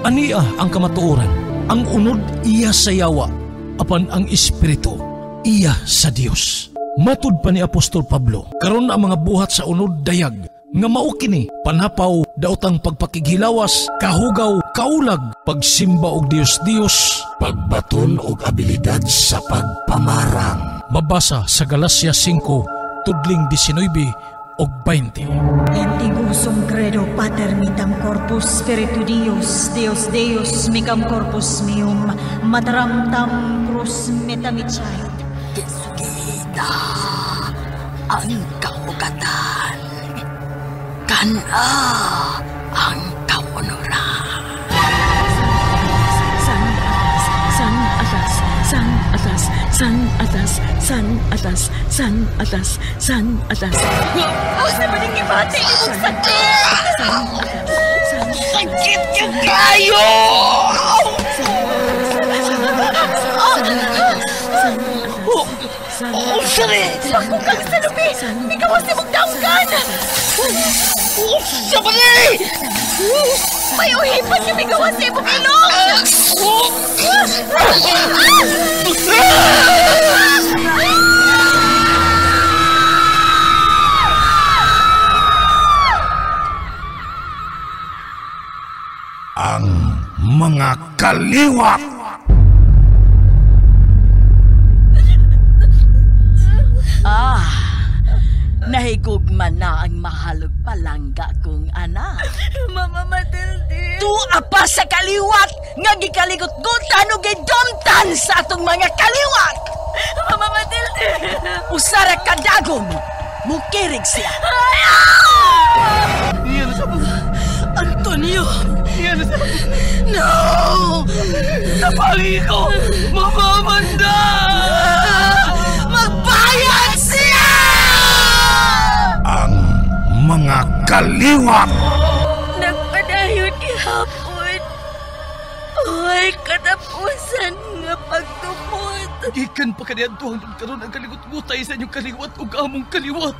Ania ang kamatuoran, ang unod iya sa yawa, apan ang espiritu iya sa Dios. Matud pa ni Apostol Pablo, karon ang mga buhat sa unod dayag, nga mao kini panhapaw, daotang pagpakighilawas, kahugaw, kaulag, pagsimba og Dios-Dios, pagbaton og abilidad sa pagpamarang. Mabasa sa Galacia 5, tudling 19 og 20. Antigusum credo pater mitam corpus spiritu Dios, Deus Deus micam corpus meum, mataram tam crus metamicait. Kita ang kaugatan, kana ang kaunuran. San atas, san atas, san atas, san atas, san atas, san atas, san atas. Asa ba ning gibati imong sakit? Sakit yung kayo! Unsa ni? Bako kang salubi! Ikaw si mong dangkan! Unsa ba ni? May uhipan nga migawas sa imong ilong! Ang mga kaliwat! Ah, nahigugma na ang mahalog palangga kong anak. Mama Matilde! Tua pa sa kaliwat nga gikaligot-gutan o gidomtan sa atong mga kaliwat! Mama Matilde! Usara kadagom, mukirig siya. Antonio! No! Napali ko! Mama Amanda! Magbayad siya! Ang mga kaliwat! Nagpadayon gihapon. Uy, katapusan nga pagtumot. Gikan pa kaniadto hangtod karon ang kaligot-gutay sa inyong kaliwat ug among kaliwat.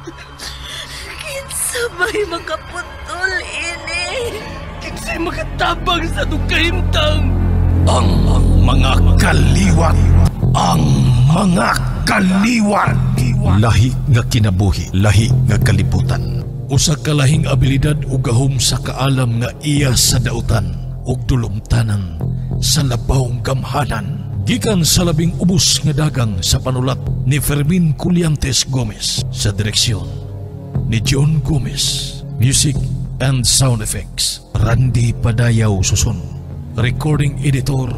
Kinsa may makaputol ini? Kinsay makatabang sa atong kahimtang? Ang mga kaliwat! Ang mga kaliwat! Lahi nga kinabuhi, lahi nga kalibutan. Usa ka lahing abilidad ug gahom sa kaalam nga iya sa dautan ug dulumtanan sa labawng gamhanan. Gikan sa labing ubos nga dagang sa panulat ni Fermin Collantes Gomez sa direksyon ni John Gomez. Music and sound effects, Randy Padayaw Susun. Recording editor,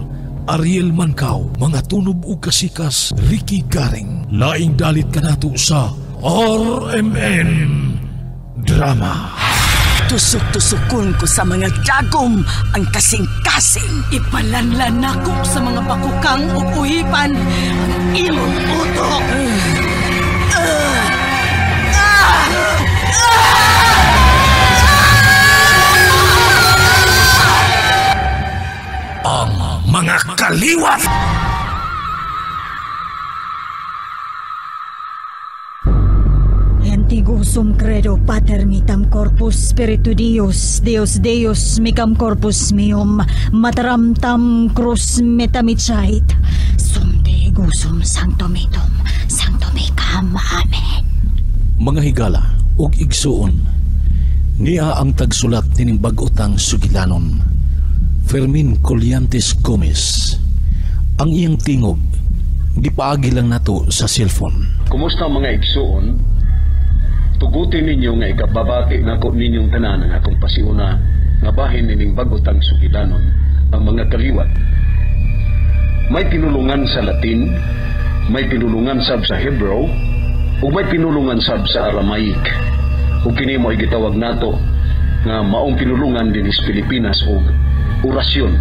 Ariel Mancao. Mga tunob ug kasikas, Ricky Garing. Laing dalit kanato sa RMN Drama. Tusok-tusokon ko sa mga dagom ang kasing-kasing. Ipalanlan nako sa mga bakukang ug uhipan ang imong utok. Ang mga kaliwat! Antigusum credo pater mitam corpus spiritu Dios, Deus Deus micam corpus meum, mataram tam crus metamicait. Sum te gusum sanctomitum, sanctomicam. Amen. Mga higala ug igsuon, niya ang tagsulat nining bag-otang sugilanon, Fermin Collantes Gomez. Ang iyang tingog gipaagi lang nato sa cellphone. Kumusta mga igsuon? Tugutin ninyo nga ikababati nako ninyong tanan ang akong pasiuna nga bahin nining bag-otang sugilanon ang mga kaliwat. May pinulungan sa Latin, may pinulungan sab sa Hebrew, ug may pinulungan sab sa Aramaic. Ug kini mo ay gitawag nato nga maong pinulungan dinhi sa Pilipinas og orasyon,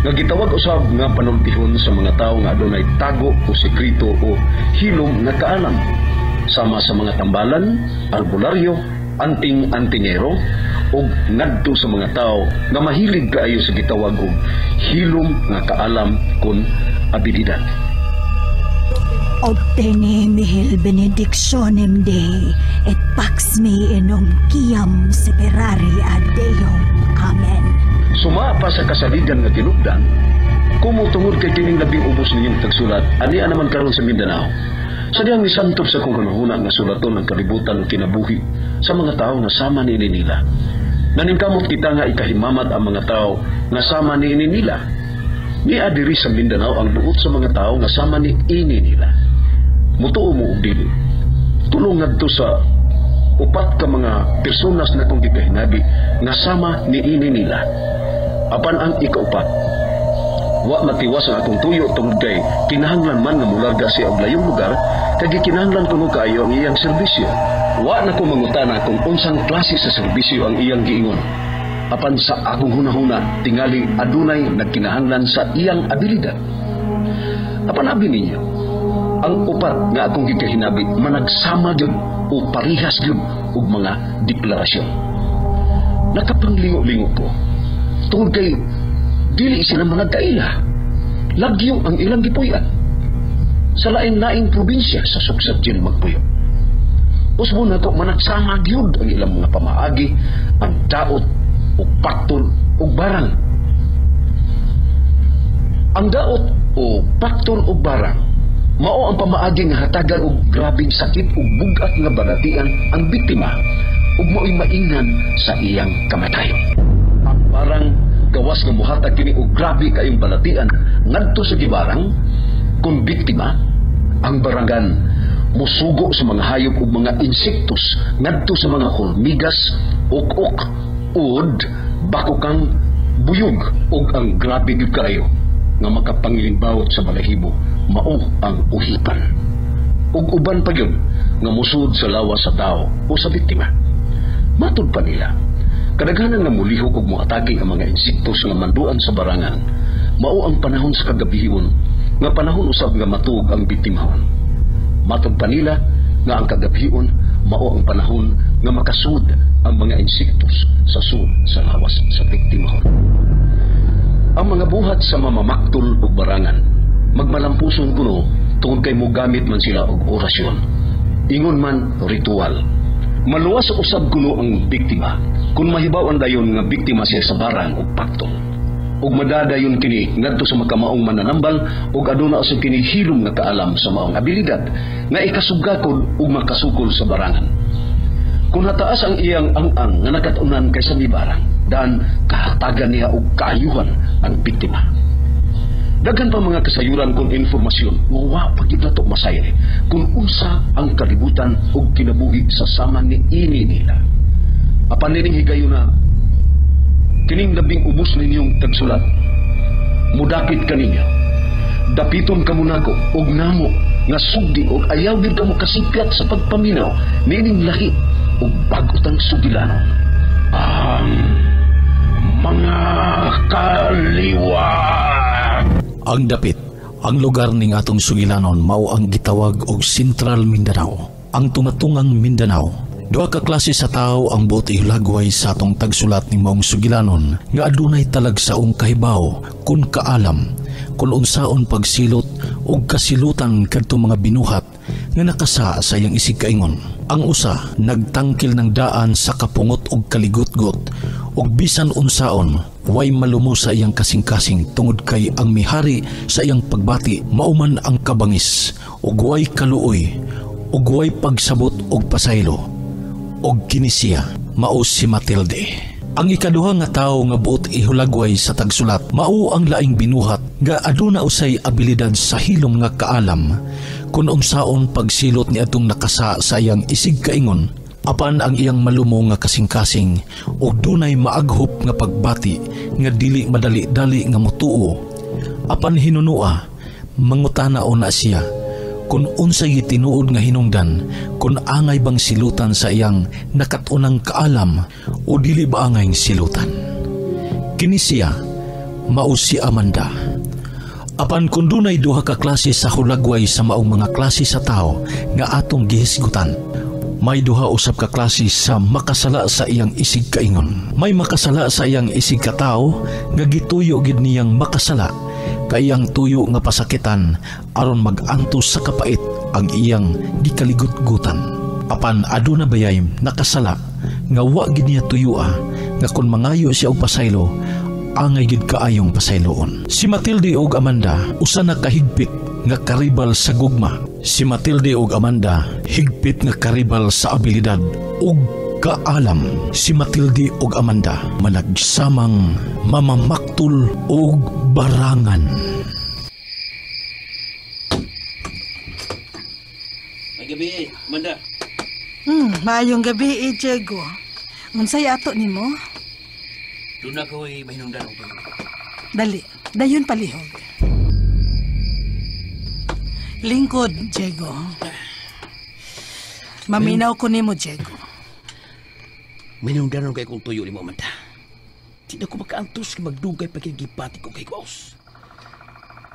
nga gitawag usab nga panultihon sa mga tawo nga adunay tago o sekreto o hilom nga kaalam, sama sa mga tambalan, albularyo, anting-antingero ug ngadto sa mga tawo nga mahilig kaayo sa gitawag og hilom nga kaalam kun abilidad. Obtene mihil benedictionem Dei et pax mi in hoc ciam seperari ad Deum. Amen. Suma pa sa kasaligan nga tinubdan, kumo tungod kay kining labing ubos ninyong tagsulat, ania naman karon sa Mindanao. Sa diyang nisantop sa kong hunahuna nga sulaton ang kalibutan o kinabuhi sa mga tao nga sama niini nila. Naningkamot kita nga ikahimamat ang mga tao nga sama niini nila. Nia diri sa Mindanao ang buot sa mga tao nga sama niini nila. Mutuo mo og dili. Tulong ngadto sa upat ka mga personas na kong gikahinabi nga sama niini nila. Apan ang ikaupat, wa matiwas ang akong tuyo tungod kay kinahanglan man nga mularga siya og layong lugar kay gikinahanglan kuno kaayo ang iyang serbisyo. Wa na ko mangutana kung unsang klase sa serbisyo ang iyang giingon. Apan sa akong hunahuna, tingali adunay nagkinahanglan sa iyang abilidad. Apan abi ninyo, ang upat nga akong gikahinabi managsama gyud o parihas gyud og mga deklarasyon. Nakapanglingo-lingo ko tungod kay dili sila mga kaila. Lagyo ang ilang gipuy-an. Sa lain-laing probinsya sa Suksarjin magpuyo. Usbon nako managsama gyud ang ilang mga pamaagi, ang daot o paktol o barang. Ang daot o paktol o barang mao ang pamaagi nga hatagan og grabeng sakit ug bug-at nga balatian ang biktima ug mao'y maingnan sa iyang kamatayon. Ang barang gawas nga muhatag kini og grabe kayong balatian ngadto sa gibarang kung biktima, ang barangan musugo sa mga hayop ug mga insektos ngadto sa mga hulmigas, ok-ok, ud, bakukang buyog ug ang grabe gyud kaayo nga makapanglimbawot sa balahibo mao ang uhipan. Ug uban pa gyud nga musud sa lawas sa tao o sa biktima. Matud pa nila, kadaghanan nga mulihok ug moatake ang mga insektos nga manduan sa barangan, mao ang panahon sa kagabihon, nga panahon usab nga matuog ang biktimahon. Matud pa nila nga ang kagabihon mao ang panahon nga makasud ang mga insektos sa sud sa lawas sa biktimahon. Ang mga buhat sa mamamaktol ug barangan, magmalampuson kuno tungod kay mogamit man sila og orasyon. Ingon man ritual. Maluwas usab kuno ang biktima kung mahibaw-an dayon nga biktima siya sa barang ug paktol. Ug madadayon kini ngadto sa makamaong mananambal ug aduna usab kini hilom nga kaalam sa maong abilidad nga ikasugakod ug makasukol sa barangan. Kung nataas ang iyang ang-ang nga nakat-unan kaysa mibarang, dan kahatagan niya og kaayuhan ang biktima. Daghan pa mga kasayuran kung informasyon nga wa pa gyud nato masayri kung unsa ang kalibutan ug kinabuhi sa sama ni ini nila. Apan nining higayuna, kining labing ubos ninyong tagsulat, mudakit kaninyo, dapiton kamo nako og namo nga sugdi og ayaw gyud kamo kasikat sa pagpaminaw nining lahi og bag-otang sugilanon. Ang mga kaliwat. Ang dapit, ang lugar ning atong sugilanon mao ang gitawag og Central Mindanao, ang tumatungang Mindanao. Duha ka klase sa tawo ang buot ihulagway sa atong tagsulat ning maong sugilanon nga adunay talagsaong kahibaw kun kaalam kun unsaon pagsilot ug kasilutan kadto mga binuhat nga nakasa sa iyang isig kaingon. Ang usa nagtangkil ng daan sa kapungot ug kaligutgot ug bisan unsaon way malumo sa iyang kasing-kasing tungod kay ang mihari sa iyang pagbati mauman ang kabangis ug way kaluoy ug way pagsabot ug pasaylo. Og kini siya mao si Matilde. Ang ikaduha nga tawo nga buot ihulagway sa tagsulat mao ang laing binuhat nga aduna usay abilidad sa hilom nga kaalam kun unsaon pagsilot ni atong nakasa sa iyang isig kaingon apan ang iyang malumo nga kasing-kasing og dunay maaghop nga pagbati nga dili madali-dali nga motuo. Apan hinunua mangutana o na siya kung unsay tinuod nga hinungdan, kung angay bang silutan sa iyang nakatunang kaalam o dili ba angay silutan. Kini siya mao si Amanda. Apan kung dunay duha ka klase sa hulagway sa maong mga klase sa tao nga atong gihisgutan, may duha usab ka klase sa makasala sa iyang isig kaingon. May makasala sa iyang isig katao nga gituyo gid niyang makasala kay iyang tuyo nga pasakitan aron mag-antos sa kapait ang iyang gikaligutgutan. Apan aduna bayay nakasala nga wa gid niya tuyua nga kun mangayo siya og pasaylo angay gid kaayong pasayloon. Si Matilde ug Amanda usa na kahigpit nga karibal sa gugma. Si Matilde ug Amanda higpit nga karibal sa abilidad ug kaalam. Si Matilde ug Amanda managsamang mamamaktul ug barangan. May gabi, Amanda. Maayong gabi, Diego. Unsay ato nimo? Doon ako ay mahinungdan og tuyo. Dali, dayon palihog. Lingkod, Diego. Maminaw ko nimo, Diego. Mahinungdan kay kong tuyo nimo, Amanda. Di na ko makaantos kay magdugay pa kinigipati ko kay Kwaos.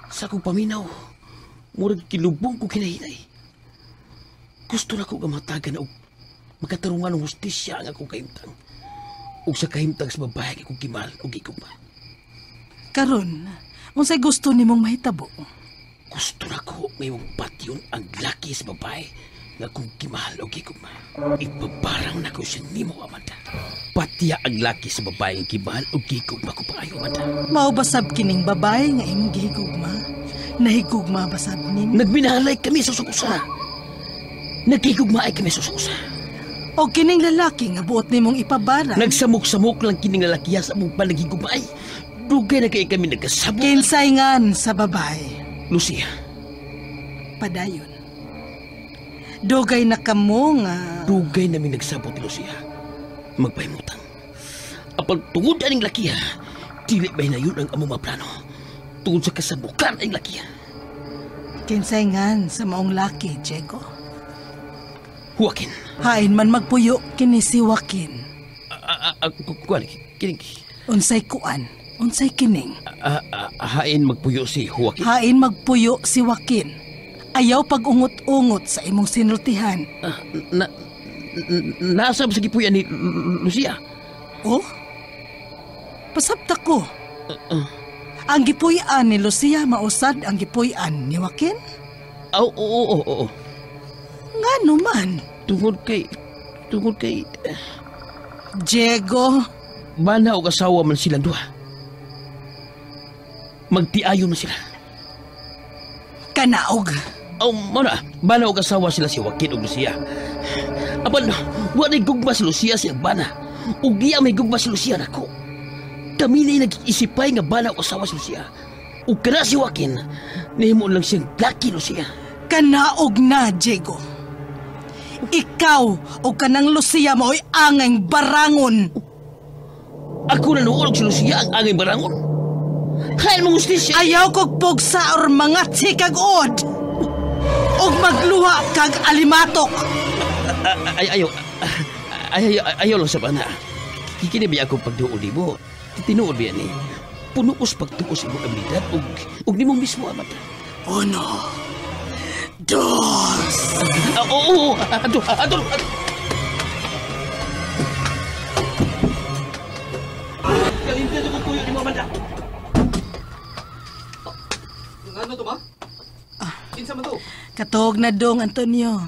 Sa akong paminaw, murag kilubong ko kinahinay. Gusto na ko gamatagan og makatarungan ng hustisya ang akong kahimtang. Ug sa kahimtang sa babae akong gimahal og gigugma. Karon, unsay gusto nimong mahitabo? Gusto na ko ngayong patyon ang laki sa babae nga akong gimahal og gigugma. Ipabarang na ko siya nimo, Amanda. Patya ang laki sa babae nga gimahal og gigugma ko paayo, Amanda. Mao basab kining babae nga imong gihigugma? Nahigugma basab nimo? Nagminahalay kami sa usag-usa. Nagigugmaay kami sa usag-usa. O kining lalaki nga buot nimong ipabarang? Nagsamok-samok lang kining lalakiya sa among panagigugmaay. Dugay na kay kami nagkasabot. Kinsay ngan sa babae? Lucia. Padayon. Dugay na kamo nga... Dugay namin nagsabot ni Lucia. Magpahimutang. Apag tungod aning lakiya, dili ba hinayon ang among mga plano? Tungod sa kasabukan ang lakiya. Kinsay ngan sa maong laki, Diego? Joaquin. Hain man magpuyo kini si Joaquin. Kuan kining. Unsay kuan? Unsay kining? Hain magpuyo si Joaquin. Hain magpuyo si Joaquin. Ayaw pag-ungot-ungot sa imong sinultihan. Nasab sa gipuyan ni Lucia. Oh? Pasabta ko. Ang gipuy-an ni Lucia mausad ang gipuy-an ni Joaquin? Oo. Ngano man? Tungod kay Diego. Bana og asawa man silang duha. Magtiayon man sila. Kanaog. Oh, mao na. Bana og asawa sila si Joaquin ug Lucia. Apan wa nay gugma si Lucia sa iyang bana. Ug diya may gugma si Lucia nako. Kami na nag-isipay nga bana og asawa si Lucia. Ug kana si Joaquin, nahimo lang siyang laki Lucia. Kanaog na, Diego. Ikaw o kanang Lucia mao'y angay barangon. Ako na noon si Lucia ang angay barangon. Hain mong hustisya. Ayaw kog pugsa or mga tsikag od. Og magluha kag alimatok. Ayaw lang sa bana. Kikini ba akong pagduol mo? Tinuod ba ni? Puno ko sa pagtuos imong abilidad og nimo mismo, Amanda. Uno. Dos. Oo. Ato. Kalimpiyan ko tuyo ni mo, Amanda. Ano to, ma? Kinsa man to? Katuog na dong, Antonio.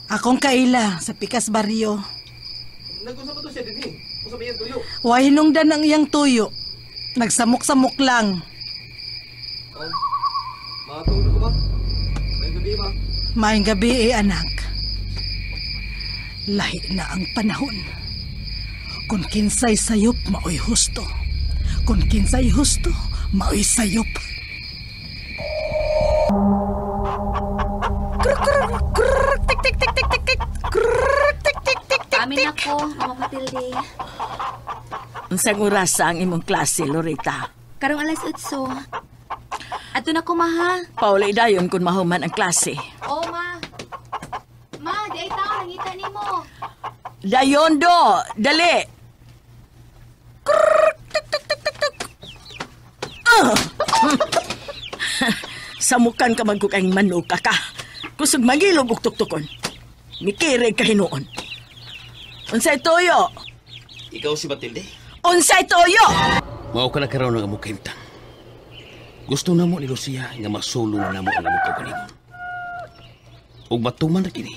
Akong kaila sa Pikas Barrio. Nag-unsa man to siya dinhi? Unsa man iyang tuyo? Wa hinungdan ang iyang tuyo. Nagsamok-samok lang. Oh. Matulog ko ba? Maayong gabi, anak. Lahi na ang panahon. Kung kinsay sayop, maoy husto. Kung kinsay husto, maoy sayop. Tik tik tik tik tik tik. Tik tik tik tik. Amin ako, Mama Matilde. Unsang orasa ang imong klase, Loretta? Karong alas 8. Ato na ko, maha. Paulay dayon kung mahuman ang klase. Oo, ma. Ma, di ay tao, nangita ni mo. Dayon do, dali. Krrrk, tuk, tuk, tuk, tuk, tuk. Samukan ka man ko kang manuka ka. Kusog magilog og tuktukon. Mikirig ka hinuon. Unsay toyo? Ikaw si Matilde? Unsay toyo? Mao ka na karon ang among kahimtang. Gusto na mo ni Lucia nga masulong na mo ang among kaugalingon. Ug matuman na kini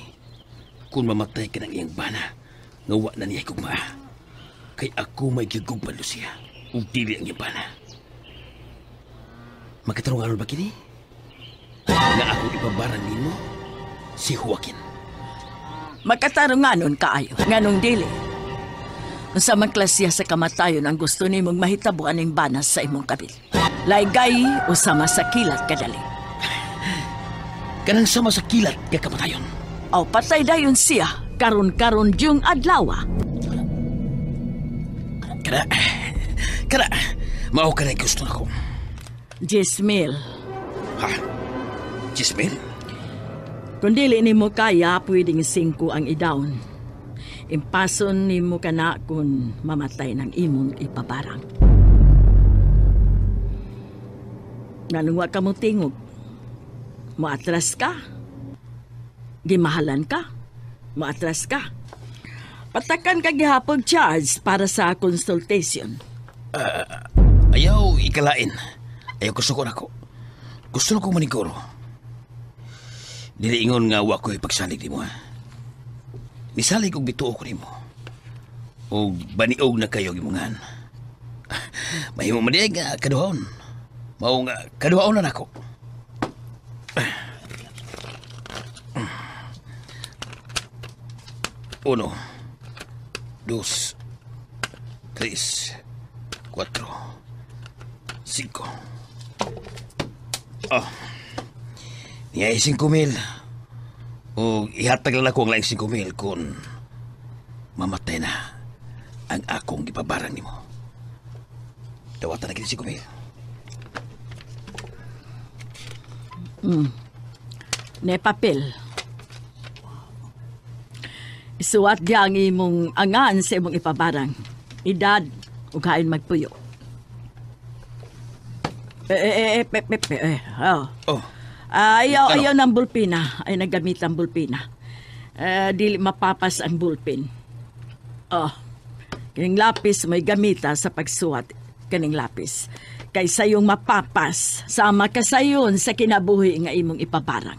kung mamatay ka ng iyang bana nga wa na niya gugma. Kay ako may gigugma, Lucia. Ug dili ang iyang bana. Magkatarunganon ba kini? Nga akong ipabarang nimo si Joaquin. Magkatarunganon kaayo, nganong dili. Unsa man klasiya sa kamatayon ang gusto nimong mahitabo aning bana sa imong kabil. Laygay o sama sa kilat kadali. Kanang sama sa kilat nga kamatayon. Aw patay dayon siya karon-karon diyong adlaw. Kana, mao ka na gusto nako. 10,000. Ha? 10,000? Kung dili nimo kaya, pwedeng 5 ang i-down. Impason nimo kana kung mamatay ng imong ipabarang. Nganong wa ka mo tingog? Moatras ka? Gimahalan ka? Moatras ka? Patakan ka gihapon charge para sa consultation. Ayaw ikalain. Ayaw kusuko nako. Gusto na kong maniguro. Dili ingon nga wa ko'y pagsalig nimo, ha? Nisalig og bituo ko nimo. Og baniog na kayo gimungan. Mahimo man diay nga kaduhaon. Mao nga kaduhaon na nako. Uno, dos, tres, cuatro, cinco. Oh. Niya ay 5,000. O ihatag lang ako ang laing 5,000 kung mamatay na ang akong ipabarang nimo. Dawatan na kini 5,000. Ne papel. Isuwat diya ang imong angan sa imong ipabarang. Edad ug hain magpuyo. Oh. Oh. Ayaw, Ano? ayaw ng bulpina. Ay, naggamit ang bulpina. Dili mapapas ang bulpin. Oh. Kining lapis may gamita sa pagsuwat. Kining lapis. Kay sayong mapapas, sama ka sayon sa kinabuhi nga imong ipabarang.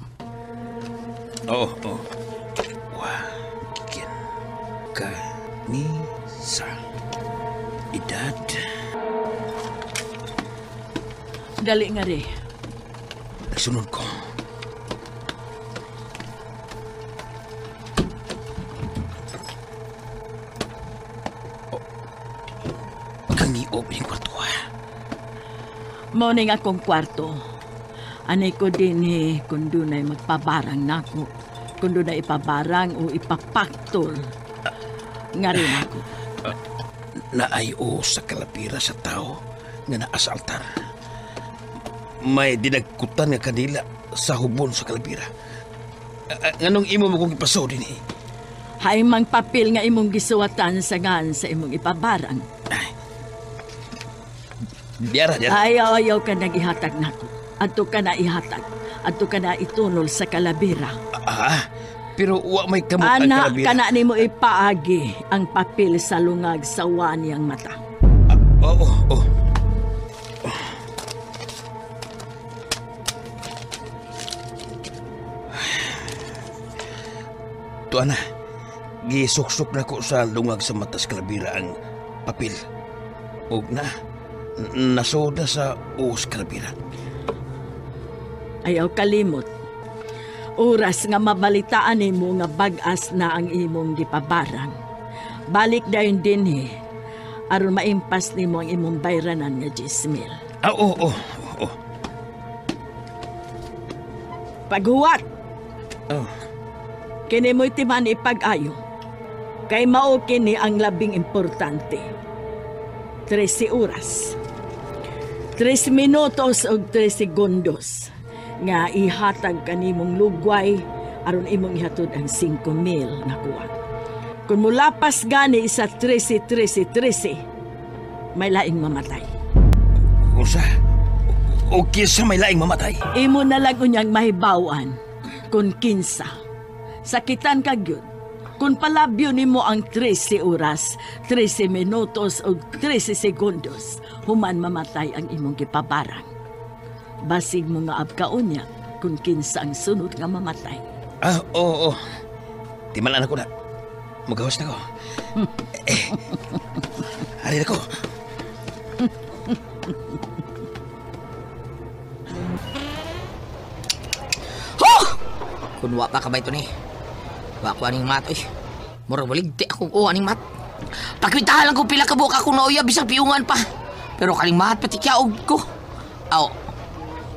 Oo, oo. Joaquin. Ka ni sa edad. Dali nga rin. Nagsunod ko. Oh. Kangiob yung kwarto, ha? Morning akong kwarto. Anay ko din kung dunay magpabarang nako. Kung dunay ipabarang o ipapaktol. Nga rin ako. Naayo sa kalabira sa tao nga naa sa altar. May dinagkutan nga kanila sa hubon sa kalabira. Nganong imo mo kong ipaso din eh? Hay mang papel nga imong gisuwatan sa ngan sa imong ipabarang. Ay. Diara, diara. Ayaw, ayaw ka nag-ihatag nako. Adto ka na ihatag. Adto ka na itunol sa kalabira. Pero wa may kamot ang Ana, kalabira. kana nimo ipaagi ang papel sa lungag sa waniyang mata. Oo, oo. Tuan na, gisuksok na ko sa lungag sa mata sa kalabira ang papel. Og na, nasoda sa uos kalabira. Ayaw kalimot. Oras nga mabalitaan nimo nga bag-as na ang imong gipabarang. Balik dayon dinhi aron maimpas nimo ang imong bayranan nga 10,000. Oo, oo, oo. Paghuwat. Oh. Kini mo'y timan ipag-ayo. Kay mao kini ang labing importante. 13 oras. 3 minutos og 3 segundos nga ihatag kanimong lugway aron imong ihatod ang 5,000 nga kuha. Kung mulapas gani sa 13, 13, 13, may laing mamatay. Usa? O kinsa may laing mamatay? Imo na lang unyang mahibawan kung kinsa. Sakitan ka gyud. Kung palabyo nimo ang 13 oras, 13 minutos o 13 segundos, human mamatay ang imong gipabarang. Basig mo nga abkaon niya kung kinsa ang sunod nga mamatay. Oo, oo. Timalaan ako na. Magawas na ko. Hari na ko. Ho! Kun wa pa kabay to ni. Wa ko aning mat oy. Murag baligti akong uwa aning mat. Pakwitahan lang ko pila ka buok akong nauya bisag piungan pa. Pero kaning mat pati kyaog ko. Aw.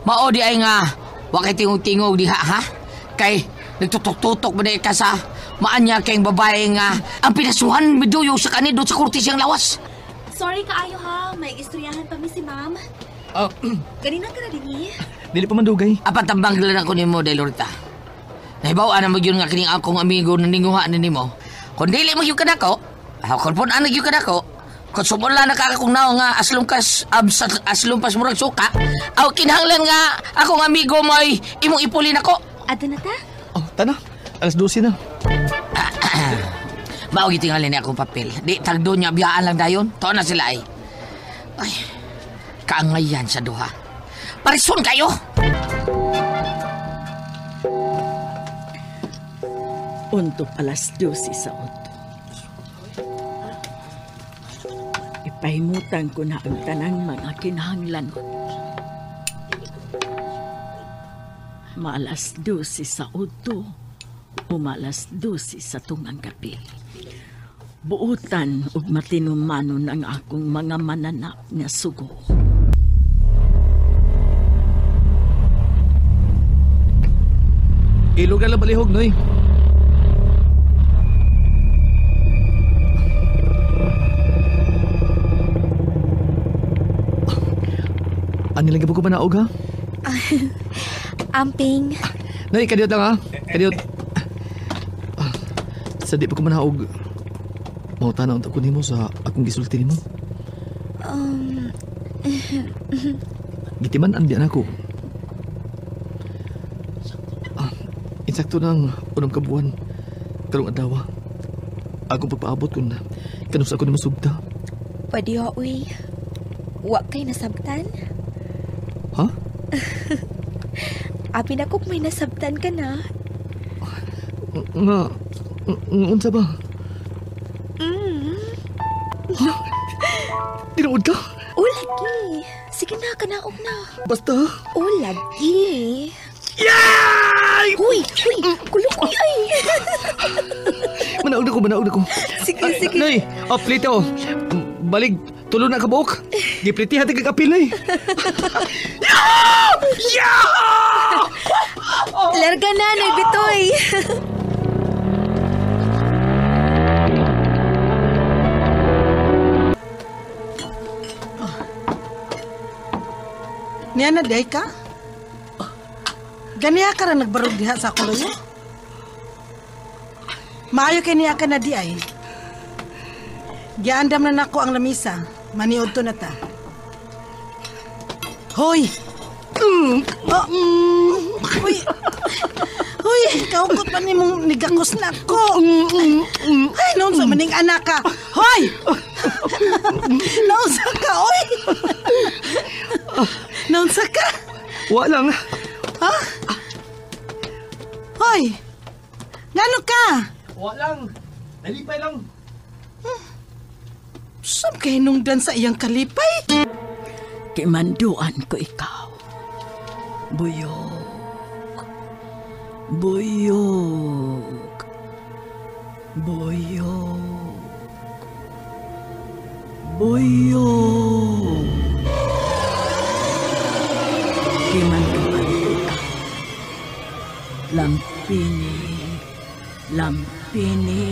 Mao di ay nga wa kay tingog-tingog diha ha. Kay nagtutok-tutok ba ka sa maanya kayong babae nga ang pinasuhan miduyo sa kanidot sa kurtis siyang lawas. Sorry kaayo ha, may istoryahan pa mi si ma'am. Oh. Ganina ka na din eh. Dili pa man dugay. Apat tambang lang ko nimo dahil Lorita. Nahibaw-an na magyun nga kining akong amigo na ninguha ni nimo. Kung dili magyun ka nako, kung pun anag yun ka nako, kung sumula na ka akong nao nga aslong kas aslong pas murag suka, aw kinahanglan nga akong amigo mo'y imong ipulin ako. Ato na ta? Oh, tana. 12:00 na. Mao gitingali ni akong papel. Di tagdo niya biyaan lang dayon. Tuon na sila ay. Ay, kaangayan sa duha. Parison kayo! Unto 12:00 sa udto. Ipahimutan ko na ang tanang mga kinahanglanon. Maalas 12 sa udto o maalas 12 sa tungang gabi. Buutan ug matinumanon ang akong mga mananap nga sugo. Ilog na balihog, Noy. Ano lang ko manaog, ha? Amping. Noy, kadiyot lang, ha? Kadiyot. Sa di pa ko manaog, mautanaw ko nimo sa akong gisulti nimo. Gitiman ang biyan ako. Insakto ng unang kabuan karong adlaw. Akong pagpaabot kun kanus ako nimo sugta. Pwede ho, uy. Wa kay nasabtan? Ha? Abi na kung may nasabtan ka na. Nga, unsa ba? Ha? Tinuod ka? O, lagi. Sige na, kanaog na. Basta? O, lagi. Yay! Huy! Huy! Kulukoy ay! Manaog na ko. Sige, sige. Nay, oh, plito. Balig, tulo na kabuok. Gipliti hati kagapil, nay. Yeah! Yeah! Larga na, Nay Bitoy. Niya na, day ka? Ganiya ka na nagbarog diha sa kuloy. Maayo kay niya ka na di ay. Giandam na nako ang lamisa. Maniod to na ta. Hoy! Oh, Hoy! Hoy! Kaukot pa ni mong nigakos na ko. Ay, noon sa maning anak ka. Hoy! Naunsa ka, oy! Naunsa ka? Walang. Ha? Hoy! Ngano ka? Walang. Nalipay lang. Saan kay nungdan sa iyang kalipay? Kimanduan ko ikaw. Buyog. Buyog. Buyog. Buyog. Kimanduan ko ikaw. Lampini. Lampini.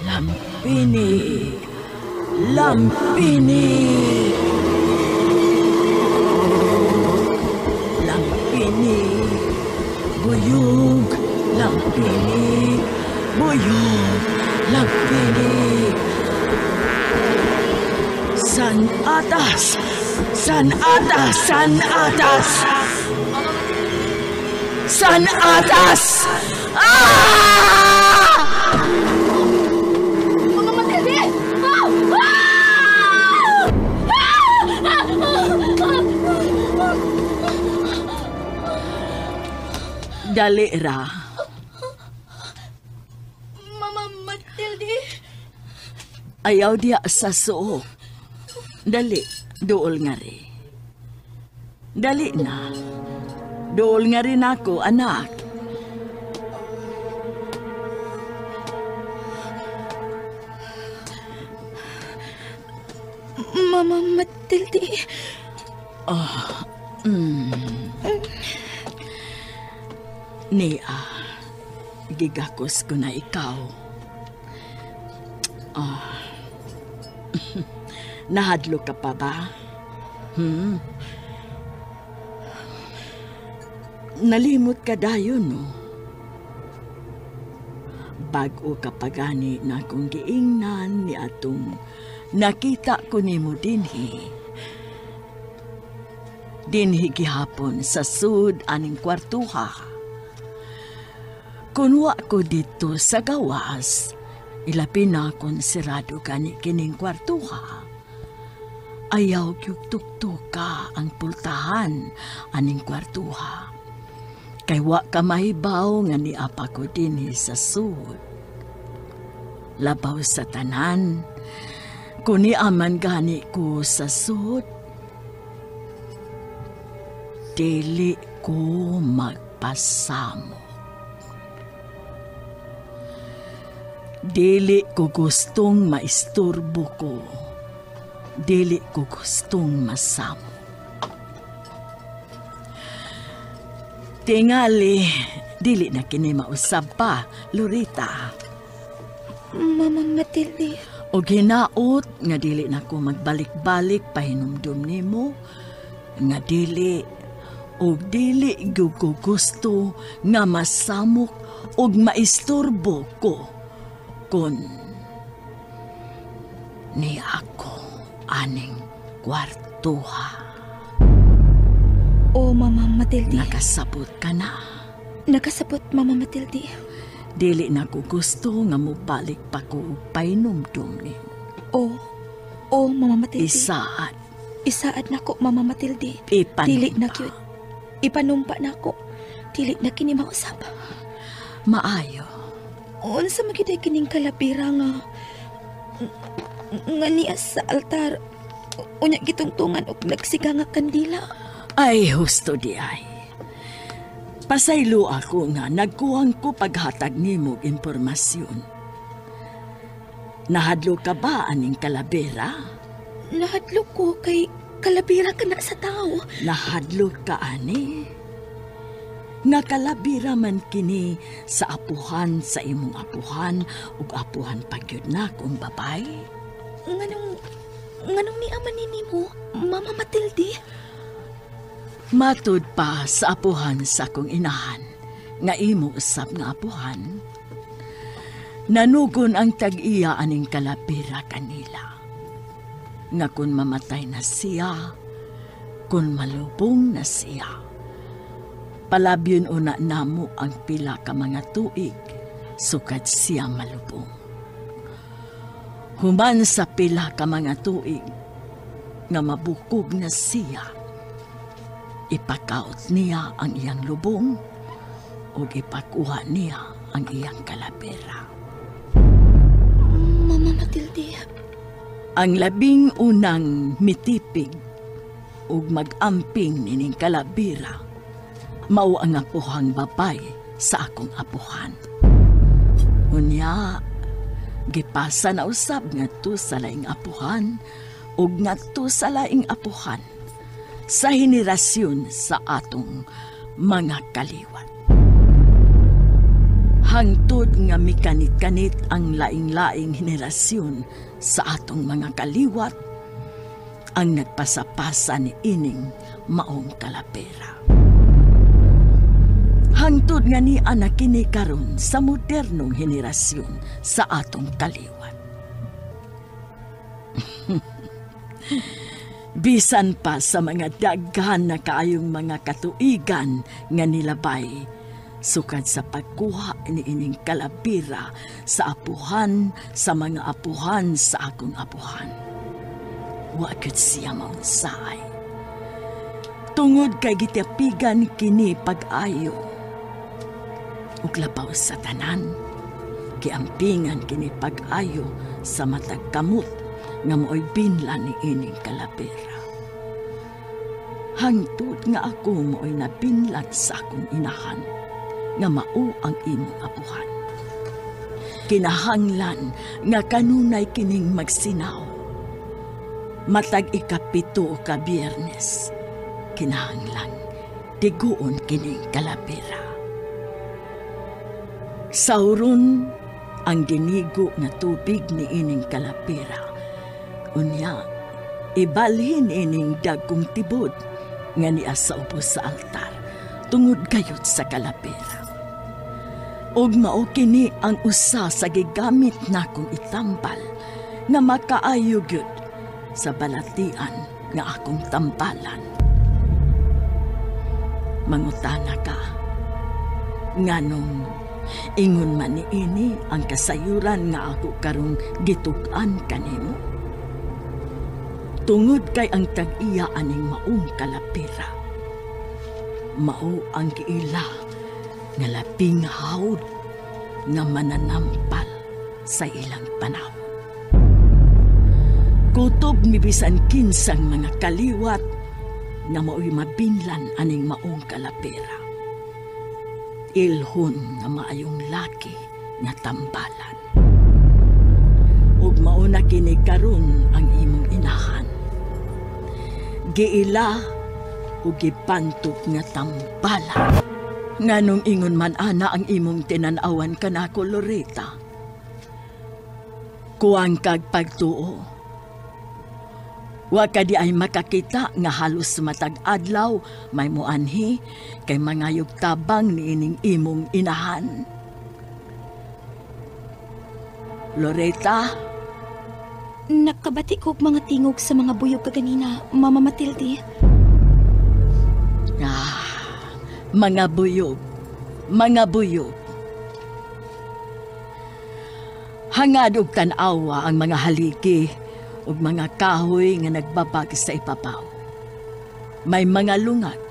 Lampini. Lampini. Lampini. Buyog. Lampini. Buyog. Lampini. San Atas! San Atas! San Atas! San Atas! Ah! Mga Matilde! Ah! Ah! Ah! Dali ra. Mama Matilde! Ayaw diya sa suok. Dali, Duol nga ri. Dali na. Duol nga rin ako, anak. Mama Matilde. Oh. Nia, gigakos ko na ikaw. Oh. Nahadlo ka pa ba? Nalimot ka dayon, no? Bag-o ka pa gani na akong giingnan ni atong nakita ko nimo dinhi. Dinhi gihapon sa sud aning kwartuha. Kun wa ko dito sa gawas, ilabi na kung sirado gani kining kwartuha. Ayaw gyud tuktuka ang pultahan aning kwartuha. Kay wa ka mahibaw nga niapa ko dinhi sa sud. Labaw sa tanan, kung niaman gani ko sa sud, dili ko magpasamo. Dili ko gustong maisturbo ko. Dili ko gustong masamo. Tingali, dili na kini mausab pa, Lorita. Mama Matilde. O ginaot nga dili na ko magbalik-balik pahinumdum nimo, nga dili o dili gyud ko gusto nga masamok og maisturbo ko kun ni ako aning kwartuha. O, Mama Matilde. Nakasabot ka na. Nakasabot, Mama Matilde. Dili na ko gusto nga mobalik pa ko painumdum nimo. O, Mama Matilde. Isaad. Isaad na ko, Mama Matilde. Ipanumpa. Dili na cute. Ipanumpa na ko. Dili na kini mausap. Maayo. Unsa magiday kining kalabira nga niya sa altar. Unya gitungtungan og nagsiga nga kandila. Ay, husto di ay. Pasaylo ako nga nagkuhang ko paghatag nimo og impormasyon. Nahadlo ka ba aning kalabira? Nahadlo ko kay kalabira ka na sa tao. Nahadlo ka ani? Nga kalabira man kini sa apuhan sa imong apuhan ug apuhan pagyud na kung babay? Nganong niaman ni nimo, Mama Matilde? Matud pa sa apuhan sa akong inahan, nga imo usab nga apuhan. Nanugon ang tag-iya aning kalabira kanila. Nga kun mamatay na siya, kun malubong na siya, palabyon una namo ang pila ka mga tuig, sukad siya malubong. Human sa pila ka mga tuig, nga mabukog na siya, ipakaot niya ang iyang lubong ug ipakuha niya ang iyang kalabira. Mama Matilde. Ang labing unang mitipig ug mag-amping nining kalabira, mao ang apuhang babay sa akong apuhan. Unya, gipasa na usab ngadto sa laing apuhan ug ngadto sa laing apuhan sa henerasyon sa atong mga kaliwat. Hangtod nga mikanit-kanit ang laing-laing henerasyon sa atong mga kaliwat ang nagpasapasa ni ining maong kalabera. Hangtod nga ni anak kini karon sa modernong henerasyon sa atong kaliwat. Bisan pa sa mga daghan na kaayong mga katuigan nga nilabay, sukad sa pagkuha ni ining kalabira sa apuhan sa mga apuhan sa akong apuhan. Wa gyud siya maunsaay. Tungod kay gitapigan kini pag-ayo. Ug labaw sa tanan, giampingan kini pag-ayo sa matag kamot nga mao'y binla ni ining kalabira. Hangtod nga ako mo'y nabinlan sa akong inahan, nga mao ang imong apuhan. Kinahanglan nga kanunay kining magsinaw. Matag 7 ka Biyernes, kinahanglan tiguon kining kalapira. Sauron ang ginigo nga tubig ni ining kalapira. Unya, ibalhin ining dagkong tibod nga niya sa ubos sa altar tungod gayud sa kalapira. Ug mao kini ang usa sa gigamit nakong itambal nga makaayo gyud sa balatian nga akong tambalan. Mangutana ka, nganong ingon man niini ang kasayuran nga ako karong gitug-an kanimo? Tungod kay ang tag-iya aning maong kalapira, mao ang giila nga labing hawd nga mananampal sa ilang panahon. Kutob ni bisan kinsang mga kaliwat nga mao'y mabinlan aning maong kalapira. Ilhon nga maayong laki nga tambalan. Ug mao na kini karon ang imong inahan. Giila ug gipantog nga tambalan. Nganong ingon man ana ang imong tinan-awan kanako, Loretta. Kuwang kag pagtuo. Wa ka di ay makakita nga halos matag adlaw may muanhi kay mangayog tabang niining imong inahan. Loretta? Nakabati ko og mga tingog sa mga buyog kaganina, Mama Matilde. Ah, mga buyog, mga buyog. Hangad og tan-awa ang mga haligi ug mga kahoy nga nagbabag sa ipabaw. May mga lungag.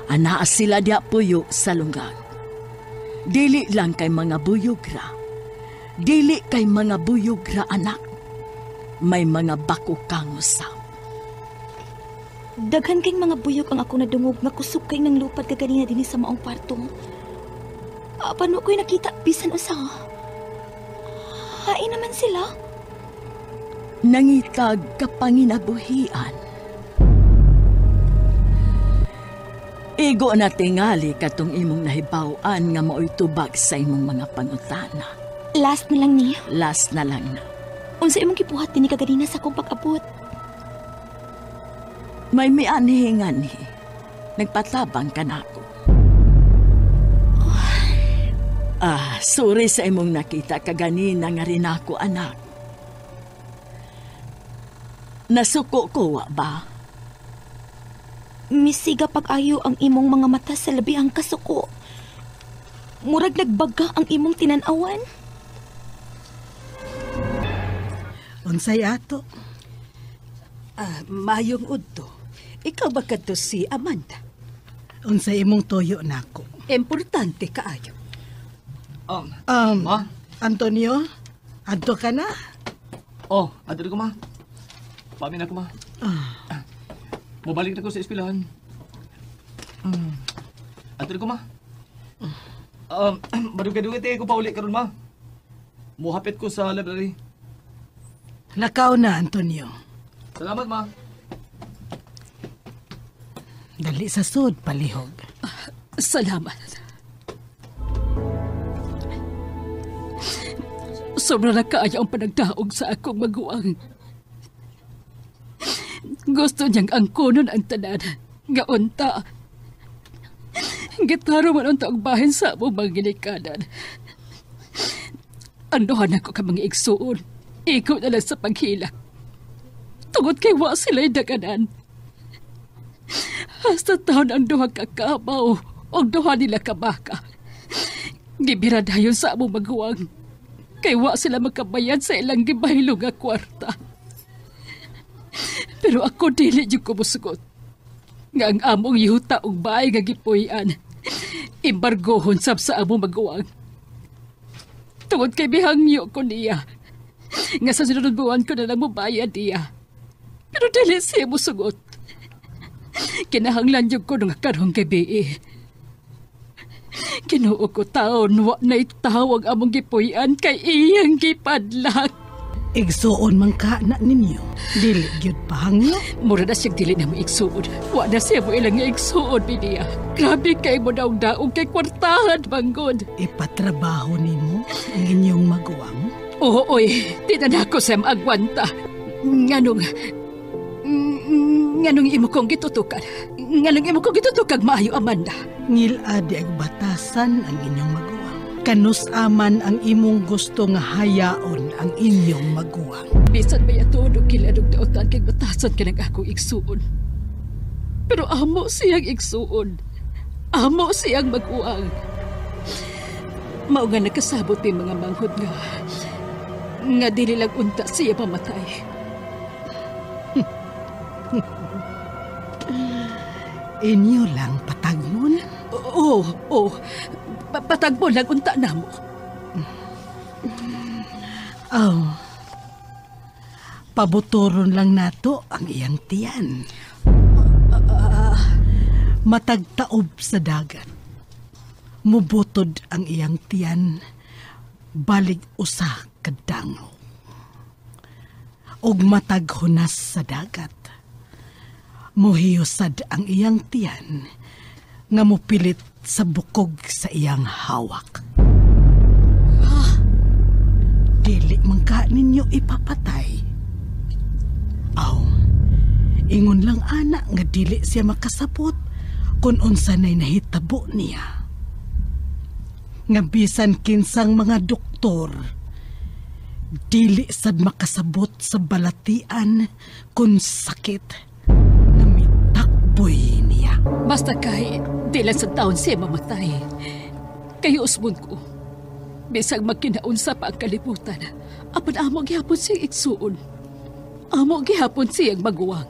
Anaa sila diya puyo sa lungag. Dili lang kay mga buyog ra. Dili kay mga buyog ra, anak. May mga bako kang usab. Daghan kay mga buyog ang ako nadungog nga kusog kay nang lupad kaganina dinhi sa maong kwarto. Apan wa ko'y nakita bisan usa. Hain naman sila. Nangitag kapanginabuhian. Igo na tingali katong imong nahibaw-an nga mao'y tubag sa imong mga pangutana. Last na lang niya. Last na lang na. Unsa imong gibuhat dinhi kaganina sa akong pag-abot? May mianhi-nganhi. Nagpatabang ka na ako. Ah, sorry sa imong nakita kaganina nga rin ako, anak. Nasuko ko, wa ba? Misiga pag-ayo ang imong mga mata sa labihang kasuko. Murag nagbaga ang imong tinan-awan. Unsay ato? Mayong udto. Ikaw ba kadto si Amanda? Unsay imong toyo nako? Importante kaayo. Ma? Antonio, adto ka na? Oh, adto ko ma. Pamin ako ma. Mobalik na ko sa eskwelahan. Adto ko ma. Madugay-dugay tayo ko pauli karon ma. Muhapit ko sa library. Lakaw na, Antonio. Salamat ma. Dali sa sud, palihog. Salamat. Sobra na kaayo ang panagdaog sa akong maguwang. Gusto niyang angkonon ang tanan. Gaunta. Gitaro man unta og bahin sa among mga ginikanan. Andohan ako ka mga igsuon. Ikaw na lang sa paghilak. Tungod kay wa sila'y daganan. Hasta taon ang duha ka kabaw o duha nila ka baka. Gibira dayon sa among maguwang. Kay wa sila makabayad sa ilang gibaylo nga kwarta. Pero ako dili jud ko mosugot. Nga ang among yuta og baay nga gipuy-an, embargohon sab sa among maguwang. Tungod kay bihangyo ko niya. Nga sa sunod buwan ko na lang mobayad niya. Pero dili siya mosugot. Kinahanglan yun ko nga karong gabi. Kinuo ko taon, wa na itawag among gipuy-an kay iyang gipadlak. Igsuon man ka na ninyo. Dili gyud pahangyo. Mura na siyang dili na mo igsuon. Wa na siya mo ilang nga igsuon, Bidia. Grabe kay mo daog-daog kay kwartahan, banggod. Ipatrabaho nimo ang inyong maguwang? Oo, oy. Di na nako siya maagwanta. Nganong imo kong gitutukan? Nganong imo kong gitutukag maayo, Amanda? Ngilad ag batasan ang inyong maguwang. Kanus aman ang imong gusto nga hayaon ang inyong maguwang. Bisan may atunog kilanog daotan kay batasan ka ng akong igsuon. Pero amo siyang igsuon. Amo siyang maguwang. Mao nga nakasabot ni mga manghod nga dili lang unta siya pamatay. Inyo lang patagmon? Oo, oo. Patagmon lang unta na mo. Oh. Pabuturon lang nato ang iyang tiyan. Matagtaob sa dagat. Mubutod ang iyang tiyan. Balig usa kadangaw. Og mataghunas sa dagat. Muhiyosad ang iyang tiyan nga mupilit sa bukog sa iyang hawak. Dili man ka ninyo ipapatay. Aw, ingon lang ana nga dili siya makasabot kung unsa na'y nahitabo niya. Nga bisan kinsang mga doktor, dili sad makasabot sa balatian kung sakit boy niya. Basta kay di lang sa taon siya mamatay. Kayo usbon ko. Bisag magkinaunsa pa ang kalibutan. Apan amo gihapon siyang igsuon. Amo gihapon siyang maguwang.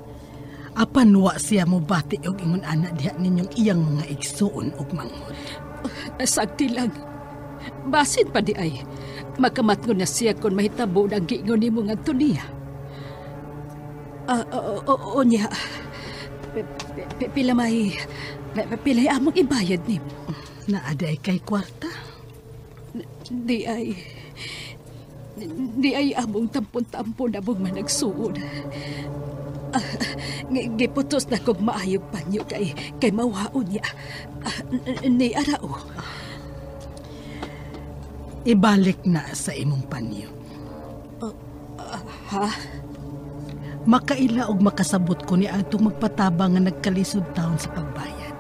Apan wa siya mo bati og ingon ana diha ninyong iyang mga igsuon og manghod. Sagti lang. Basin pa di ay. Magkamatngon na siya kung mahitabo ang giingon nimo ngadto niya. O niya. Pila may pila among ibayad nimo. Naaday kay kwarta? Di ay among tampon-tampon abong managsuon. Giputos na kog maayog panyo kay mawaon niya. Ni arao. Ibalik na sa imong panyo. Ha? Makaila og makasabot ko ni atong magpatabang nga nagkalisod taon sa pagbayad.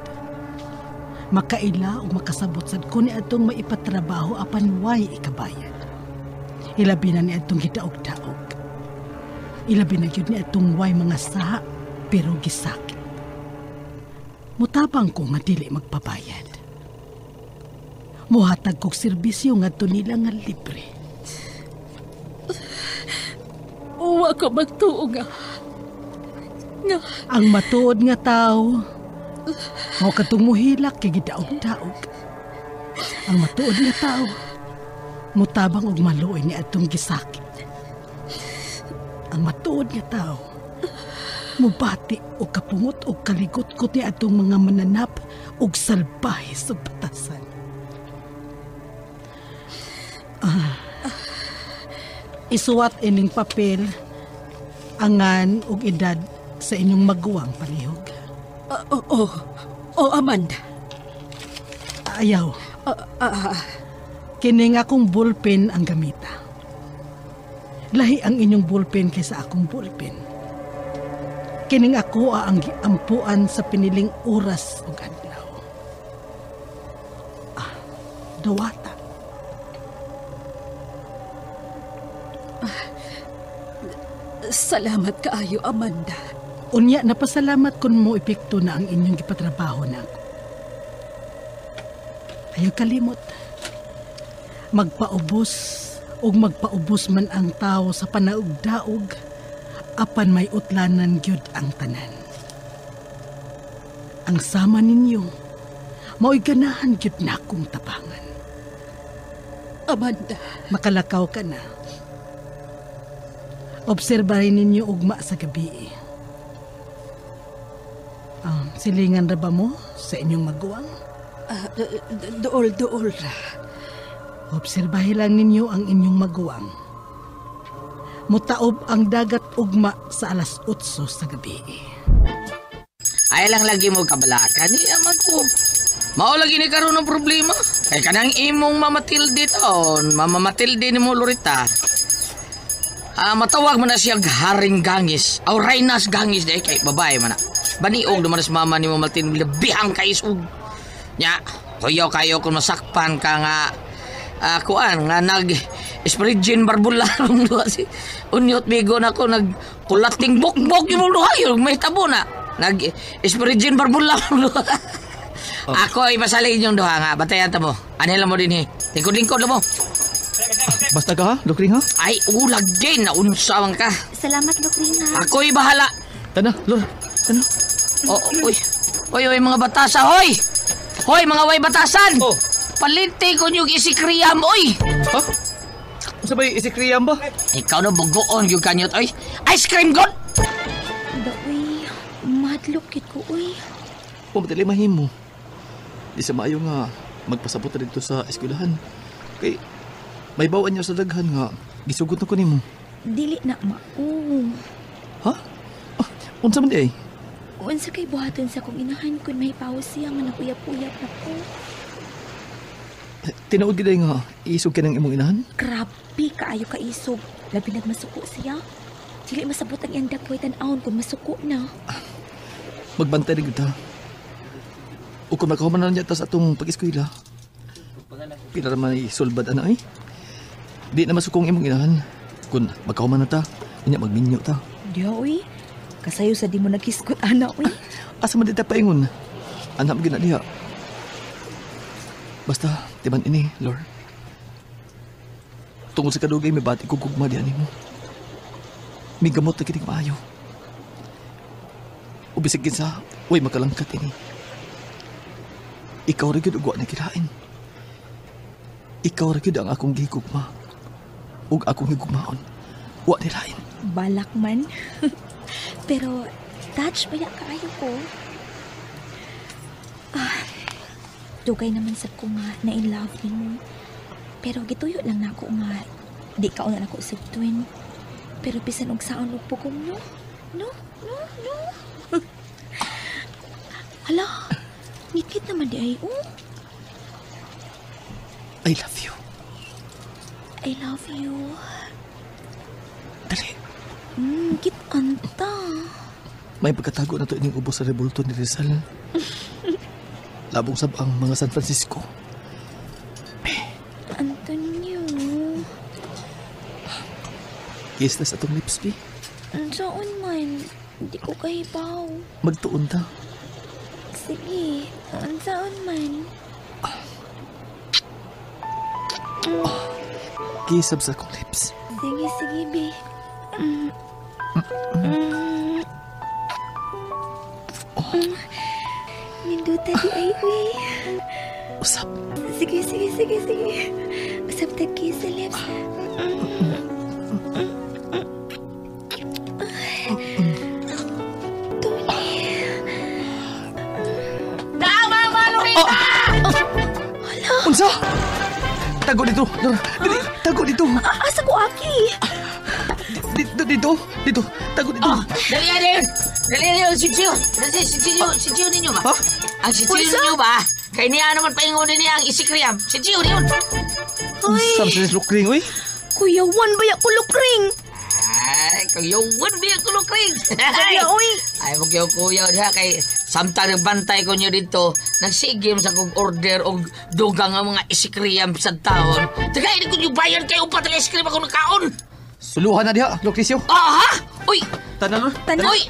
Makaila og makasabot sad ko ni atong maipatrabaho apan way ikabayad. Ilabi na ni atong gidaog-daog. Ilabi na gyud ni atong way mga saha pero gisakit. Mutabang ko nga dili magpabayad. Muhatag kog serbisyo ngadto nila nga libre. Uwa ko magtuo nga. Ang matuod nga tao, mao katong muhilak kay gidaog-daog. Ang matuod nga tao, mutabang og maluoy ni atong gisakit. Ang matuod nga tao, mubati og kapungot og kaligot-kot ni atong mga mananap og salbahe sa batasan. Isuwat ining papel, angan og edad sa inyong maguwang palihog. Oo, Amanda. Ayaw. Kining akong ballpen ang gamita. Lahi ang inyong ballpen kaysa akong ballpen. Kining ako ang giampuan sa piniling oras ug adlaw. Duwata. Salamat kaayo, Amanda. Unya, napasalamat kun mo epekto na ang inyong gipatrabaho na ako. Ayaw kalimot. Magpaubos o magpaubos man ang tao sa panaugdaog, apan may utlanan gyud ang tanan. Ang sama ninyo, mao'y ganahan gyud na akong tabangan. Amanda. Makalakaw ka na. Obserbahin ninyo ugma sa gabi. Silingan ra ba mo sa inyong maguwang? Dool, dool ra. Obserbahe lang ninyo ang inyong maguwang. Mutaob ang dagat ugma sa 8:00 sa gabi. Ay lang lagi mo kabalakan ni ama ko. Mao lagi ni karon ang problema. Kay kanang imong Mama Matilde taon, Mama Matilde ni mo Lorita. Matawag man na siya Haring Gangis. Aw Reynas Gangis day kay babae man na. Baniog duman sa mama ni mo Matilde labihang kaisog. Nya, kuyaw kayo kung masakpan ka nga kuan nga nag Espiritin barbularong duha si unyot migo na ko nag kulating bokbok yung duha yun may tabo na nag Espiritin barbularong duha. Oh. Ako ipasalig yung duha nga batayan ta mo anhela mo din he lingkod-lingkod mo. Basta ka ha Lokring ha. Ay ulag din na unsa man ka. Salamat Lokring ha. Ako'y bahala. Tana Lor, tana. Oh, oy. Oy oy mga batasa hoy. Hoy mga way batasan. Oh. Paliti ko yung isikriyam oy. Ha? Sabay isikriyam ba? Ikaw na bugoon yung kanyot oy. Ice cream god. Daoy, madlok kit ko oy. Pumatili mahimo. Di sa maayo nga magpasabot na dito sa eskwelahan. Kay may bawaan niya sa daghan nga gisugot na ko nimo. Dili na mao. Ha? Ah, unsa man di ay? Unsa kay buhaton sa kong inahan kun may paus siya nga naguyap-uyap na ko. Tinuod gid nga iisog ka ng imong inahan? Grabe kaayo ka isog. Labi nagmasuko siya. Dili masabot ang iyang dagway tan-awon kung masuko na. Magbantay rin kita. O kung makahuman na niya tas atong pag-eskwela. Pila naman isulbad ana ay. Di na masukong imong inahan. Kung makahuman na ta, inya magminyo ta. Diya uy. Kasayo sa di mo naghiskot ana uy. Asa man di ta paingon? Anak mo gina diha. Basta, timan ini, Lord. Tungod sa kadugay, may bati kong gugma diyan mo. May gamot na kinig maayo. O bisag kinsa, uy, makalangkat ini. Ikaw ra gyud ug wa na kilain. Ikaw ra gyud ang akong gihigugma. Ug akong higugmaon. Wa nilain. Balak man. Pero, touch baya kaayo ko. Dugay naman sab ko nga na in love nimo. Pero gituyo lang nako nga di ka una nako sugtuin. Pero bisan og saon og pugong no. No, no, no. Hala, ngitngit naman di ay oh. I love you. I love you. Dali. Kit anta. May pagkatago na to ining ubos sa rebulto ni Rizal. Labong sab ang mga San Francisco. Antonio. Kiss na sa atong lips, bi. Saan man? Hindi ko kahibaw. Magtuon ta. Sige, saan man? Kiss sab sa akong lips. Sige, sige, bi. Ninduta di ay, uy. Usap. Sige, sige, sige, sige. Usap tag kiss sa lips. Tony. Tama, Lorita! Hala. Unsa? Tago dito. Dali, tago dito. Asa ko, Aki? Dito, dito. Dito, tago dito. Dali, dali. Dali, dali. Sitio. Sitio, sitio ninyo ba? Ha? Ang sitio ninyo ba? Kaya niya naman paingon niya ang isikriyam. Sitio niyon. Ay. Sabi sa Lukring, uy. Kuya Juan ba ya ko Lukring? Ay, Kuya Juan ba ya ko Lukring? Kuya, uy. Ay, magyaw kuya diha kay samtang nagbantay ko niyo dito, nagsigim sa kong order og dugang ang mga isikriyam sa taon. Taga, hindi ko niyo bayan kayo upat ang ice cream ako nakaon. Suluhan na diha, Lucrecio. Ah, ha? Uy! Tanan, Tanan. Uy!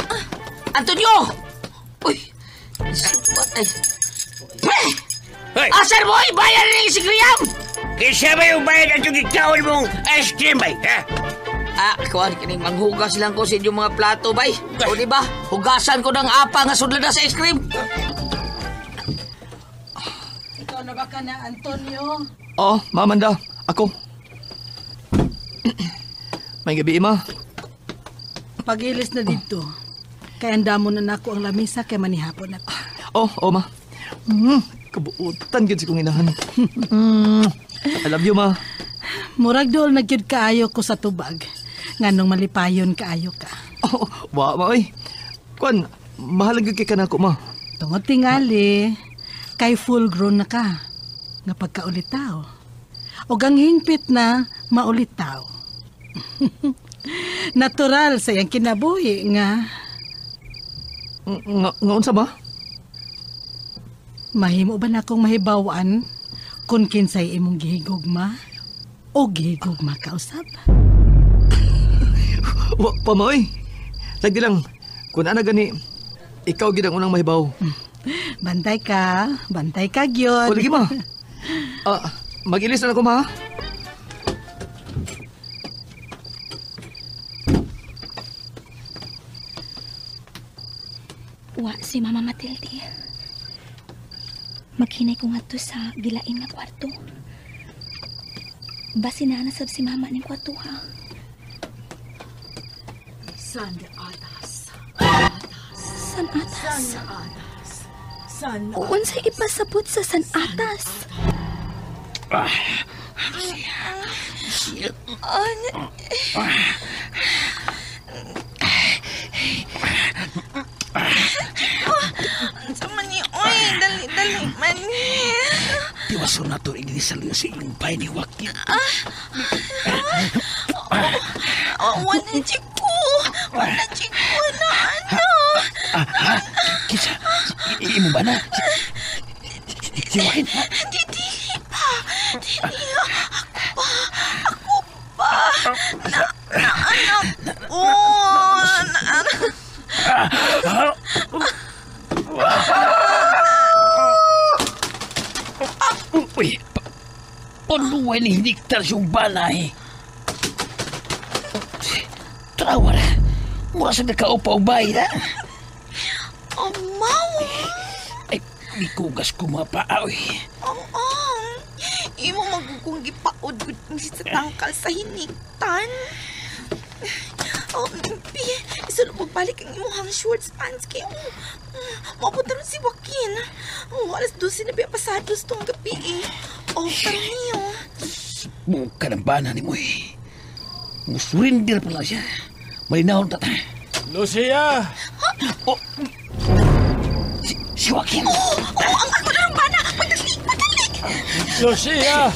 Antonio! Uy! Ay! Hoy! Asan mo? Bayan na yung isikriyam! Kisa ba yung bayan at yung gikaon mong ice cream, bay? Ha? Ah, kuhan, kining manghugas lang ko sa inyong mga plato, bay. O di ba? Hugasan ko ng apa nga sudla na sa ice cream. Ikaw na ba ka na, Antonio? Oo, Mamanda. Ako. May gabi, Ima. Pagilis na dito. Kay andamo na nako ang lamisa kay manihapon na. Oh, ma. Kabuutan gyud si kong inahan. I love you, ma. Murag dool na gyud kaayo ko sa tubag. Nganong malipayon kaayo ka. Oh, wa ma oy. Kuan, mahalaga kay kanako, ma. Tungod tingali, kay full grown na ka. Nga pagkaulitaw. Og ang hingpit na maulitaw. Natural sa iyang kinabuhi nga. Nga unsa ba? Mahimo ba na akong mahibawan kung kinsay imong gihigugma o gihigugma kausab? Wa pa ma oy. Lagi lang, kung ana gani, ikaw gid ang unang mahibaw. Bantay ka gyud. O lagi ma. Mag-ilis na ako ma. Wa si Mama Matilde. Maghinay ko ngadto sa gilain nga kwarto. Basi na nasab si Mama ning kwarto ha. San atas. San atas. San atas. San. Unsay ipasabot sa San Atas? Unsa man ni oy, dali man. Tiwason na to ini sa luyo sa inyong bay ni Joaquin. Wala chiko. Wala chiko na ano. Kisa, imo ba na? Si Joaquin? Dili pa. Dili. Ako pa. Na anak. Oh, na anak. Uy, paluway ni Hiniktar siyong bana eh. Trawa na. Mura sa nakaupa-ubay na. Amaw! Ay, mikugas ko mga paa, uy. Oo. Imo magugong gipaod sa tangkal sa hiniktan. Oh, Pi, isulog magbalik ang imuhang shorts pants kay mapunta ron si Joaquin. Oh, 12:00 na biya pasados tong gabi eh. Oh, tara niyo. Buka ng bana ni mo eh. Musurindir pa lang siya. Malinahon tata. Lucia! Oh! Si Joaquin! Oh, ang ako na ng bana! Madali! Madali! Lucia!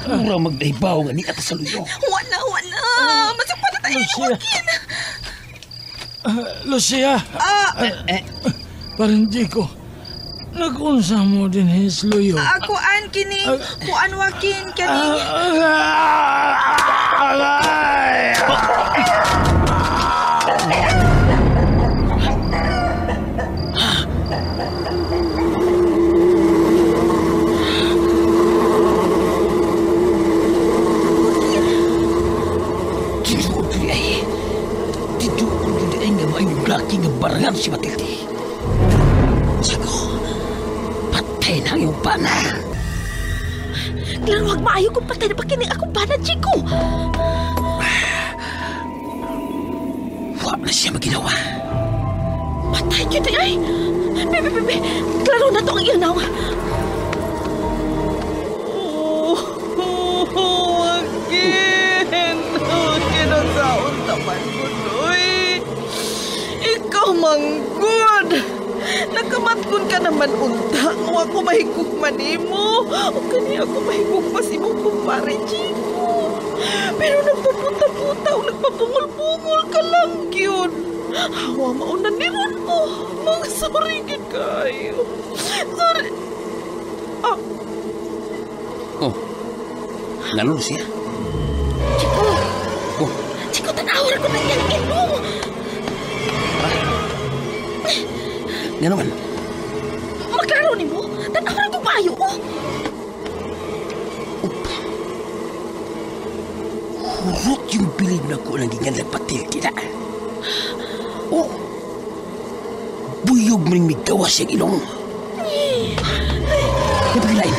Mura magdahibaw nga ni ata sa luyo. Wala! Masapa na tayo ni Joaquin! Lucia! Parang di ko. Nag-unsa mo din his luyo. Kuan kini. Kuan Joaquin kani. Laki nga barangan si Matilde. Chico, patay na ang iyong bana. Klaro, wag maayo kung patay na pa kining akong bana, Chico. Wa na siya maginawa. Patay kita ay. Bebe, bebe, klaro na to ang iyang nawa. Oh, Joaquin. Joaquin, ang saon taman ko, Noy. Ikaw manggod. Nakamatkon ka naman unta. O ako mahigugma nimo. O kani ako mahigugma si imong kumpare, Chico. Pero nagpaputa-puta o nagpapungol-pungol ka lang gyud. Hawa mauna ni Ron mo. Mang sorry gyud kayo. Sorry. Ah. Oh. Nalun siya. Chico. Oh. Chico, tanawar ko na iyang ilong. Nga naman. Maklaro ni mo? Tanawar ko maayo, oh. Hurot yung bilib na ko ng gingan nagpatil kita. Oh! Buyog mo rin migawas yung ilong. Napagilain.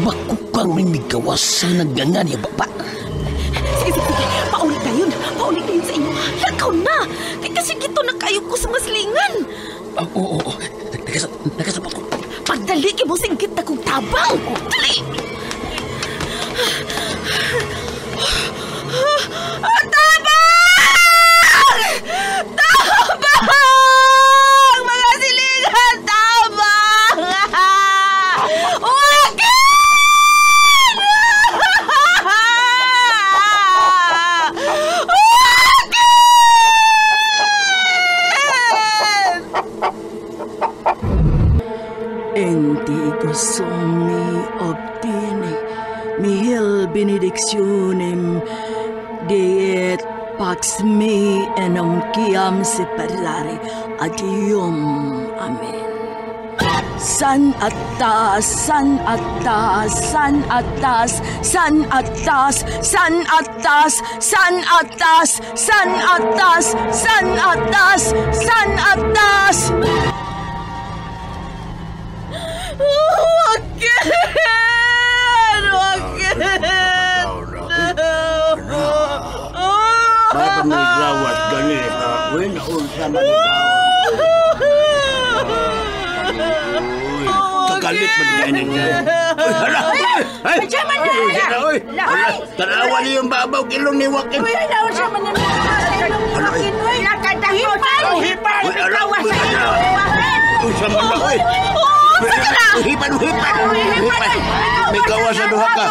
Bakukang rin migawas sa naggangan yung baba. Sige, sige, sige. Pauli dayon. Pauli dayon sa inyo. Lakaw na. Kay kasi gito na kayo ko sa mga silingan. Oo. Nakasabot ko. Pagdali kay mo singgit na kong tabang. Dali! Tabang! Tabang! Mga silingan, tabang! Joaquin! Joaquin! Enti summi obtine mihil benedictionem diet pax me enom ciam separare adium. Amen. San atas, san atas, san atas, san atas, san atas, san atas, san atas, san atas, san atas. Joaquin! Joaquin! Para pamiglawas gani. Uy, naunsa man ikaw. Uy, kagalit man gani niya. Uy, hala! Ay! Uy! Tanawa niyo yung babaw kilong ni Joaquin. Uy, naunsa man ni Joaquin. Uy, nakadahipan! Uy, hala! Uy, sama na, uy! Uhipan, uhipan! Uhipan! May gawa sa duha ka.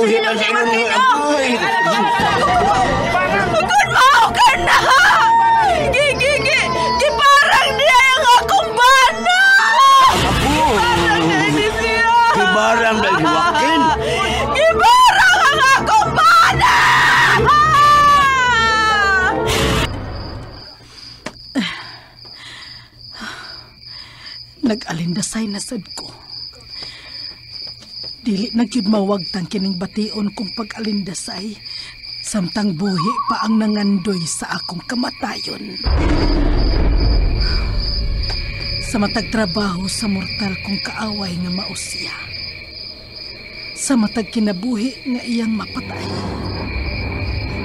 Uhipan sa ilong ni Uy! Kun mao ka na! Giparang niya ang akong bana! Giparang na ni siya! Gibarang na si Joaquin! Gibarang ang akong bana! Nag-alindasay na sad ko. Dili na gyud mawagtang kining bation kong pag-alindasay samtang buhi pa ang nangandoy sa akong kamatayon. Sa matag trabaho sa mortal kong kaaway nga mao siya. Sa matag kinabuhi nga iyang mapatay.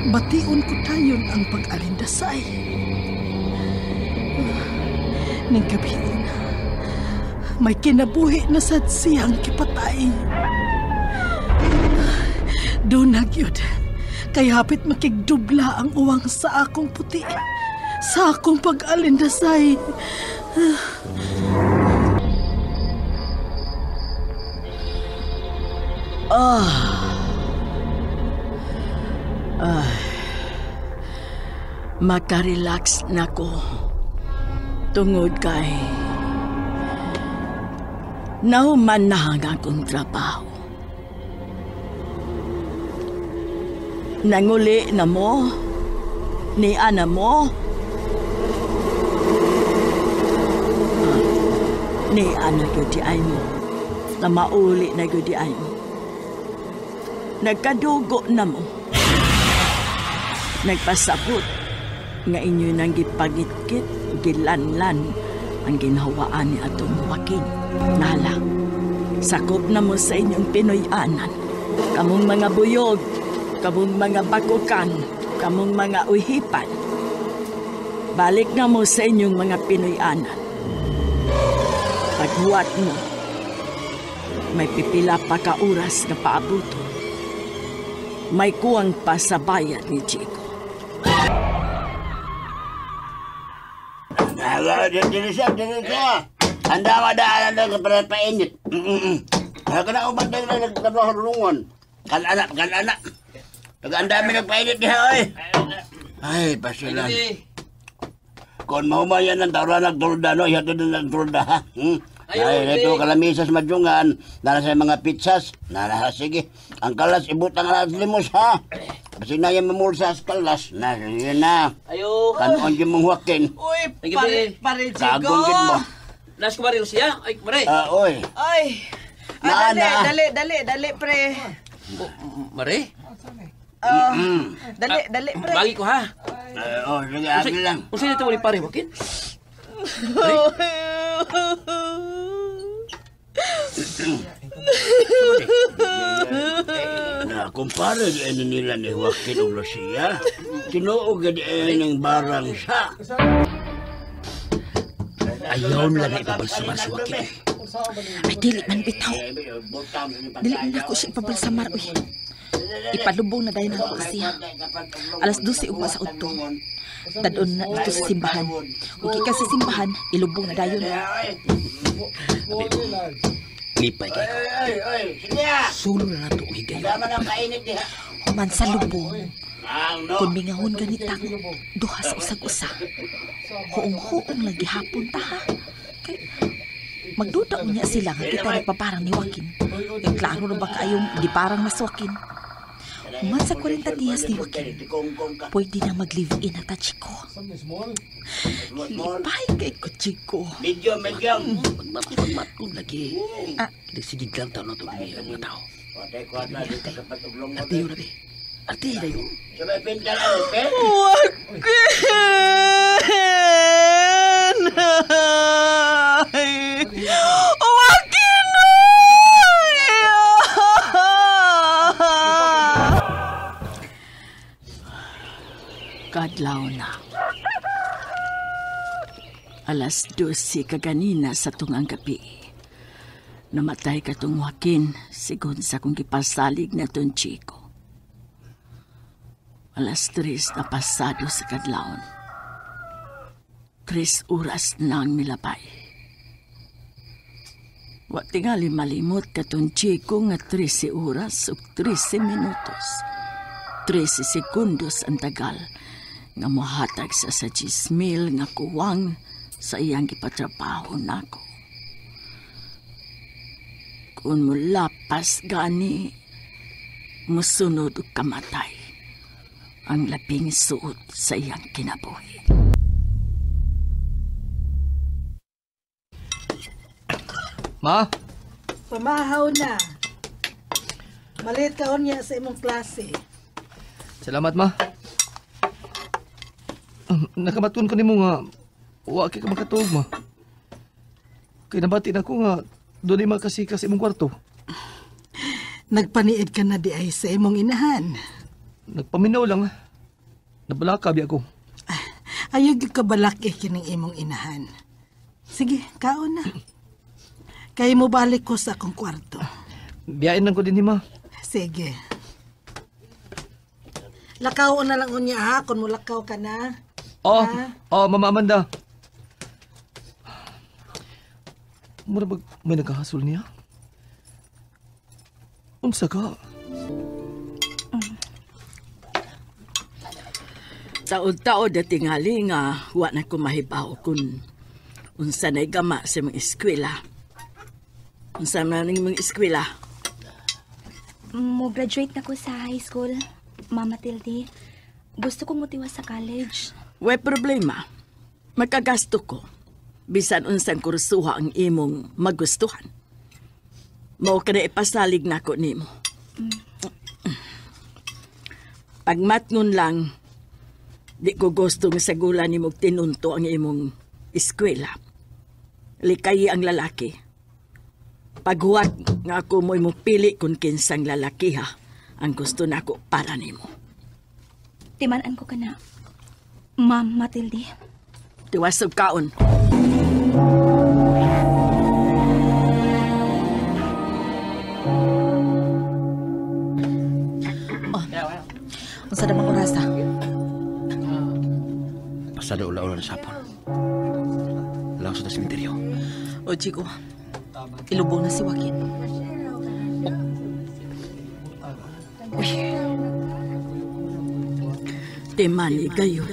Bation ko tayon ang pag-alindasay. Ning gabion, may kinabuhi na sad siyang kipatay. Dunag yun, kay hapit makigdubla ang uwang sa akong puti, sa akong pag-alindasay. Makarelax na ko tungod kay nahuman na ang akong trabaho. Nanguli na mo, ni ana mo, ni ana gyud di ay mo, na mauli na gyud di ay mo. Nagkadugo na mo, nagpasabot nga inyo nang gipagitgit, gilanlan ang ginhawaan ni atong Joaquin. Nala, sakop na mo sa inyong Pinoy-anan. Kamong mga buyog, kamong mga bakukan, kamong mga uhipan. Balik na mo sa inyong mga Pinoy-anan. Paghuwat mo, may pipila pa ka oras na paabuton. May kuwang pa sa bayad ni Chico. Dili siya, dili siya. Ang dawa daan na sa painit. Kaya na uban tayo na nagtrabaho. Kalanak, kalanak. Pag ang dami nagpainit niya, oy. Ay, pasilan. Kung mahumayan ng taura nagtulda, no? Ihatid na nagtulda, ha? Ay, ito, kalamisas madyungan. Nara sa mga pizzas. Nara, sige. Ang kalas, ibutang alas limos, ha? Kasi na yung mamulsa sa kalas. Na, sige na. Ayo. Kanon yung mong huwakin. Uy, pare, Chico. Kagong gin mo. Nas ko baril siya. Ay, mare. Oy. Ay. Ah, dali, dali, dali, pre. Mare? Dali, dali, pre. Bagi ko, ha? Oh, sige, akin lang. Unsa nito ni pare, Joaquin? Na, kumpare, ano nila ni Joaquin o Lucia? Tinuog gid ng barang siya. Ayaw na lang ipabalsamar si Joaquin. Ay, dili man bitaw. Dili man ako siya ipabalsamar, uy. Ipalubong na dayon ako siya. 12:00 ugma sa udto. Dadon na dito sa simbahan. Uki ka sa simbahan, ilubong na dayon. Lipay kay ko. Sulo na nato ang higayon. Human sa lubong. Kung mingahon ganitang duha sa usag-usa. Huong-huong lagi hapon ta ha. Kay magduda unya sila nga kita nagpaparang ni Joaquin. Kay klaro na ba kaayong giparang na si Joaquin. Human sa 40 dias ni Joaquin, pwede na mag-live-in na ta, Chico. Lipay kay ko, Chico. Medyo, medyo. Magmatong lagi. Sige lang tao na ito, mga tao. Ate yun, abi. Ate na yun. Joaquin! Joaquin! Kadlaw na. 12:00 kaganina sa tungang gabi. Namatay katong Joaquin sigon sa kong gipasalig na ton Chico. 3:00 na pasado sa kadlawon. 3 oras na ang milabay. Wa tingali malimot katong Chico nga 13 oras ug 13 minutos. 13 segundos ang tagal nga mohatag sa 10,000 nga kuwang sa iyang gipatrabaho nako. Kung mulapas gani, musunod og kamatay ang labing suot sa iyang kinabuhi. Ma? Pamahaw na. Malit ka niya sa imong klase. Salamat, ma. Nakamatun ko nimo nga wa kay ka makatuog, ma. Kay nabati na ko nga doon ay makasika sa imong kwarto. Nagpaniid ka na di ay sa imong inahan. Nagpaminaw lang. Nabalaka biya ko. Ayaw gyud ka balak eh kining imong inahan. Sige, kaon na. Kay mo balik ko sa akong kwarto. Biyain lang ko din, ma. Sige. Lakaw na lang unya ha, kung mulakaw ka na. Oh, oh, Mama Amanda. Mura ba may nagkahasol niya? Unsa ka? Taod-taod na tingali nga wa na ko mahibaw kung unsa na'y gama sa mga eskwela. Unsa man ning mga eskwela? Mo graduate na ko sa high school, Mama Tilde. Gusto kong motiwas sa college. Way problema. Makagasto ko. Bisan unsang kursuha ang imong magustuhan. Mao ka na ipasalig nako nimo. Pagmatngon lang, di ko gusto nga sagula nimo tinunto ang imong eskwela. Likayi ang lalaki. Paghuwat nga ako mo'y mopili kung kinsang lalaki ha, ang gusto nako para nimo. Timan-an ko ka na, Ma'am Matilde. Tiwas og kaon. Oh, unsa namang oras ha? Pasado ula-ula na sapon. Lang sa simenteryo. O, Chico, ilubong na si Joaquin. Uy. Timani kayo.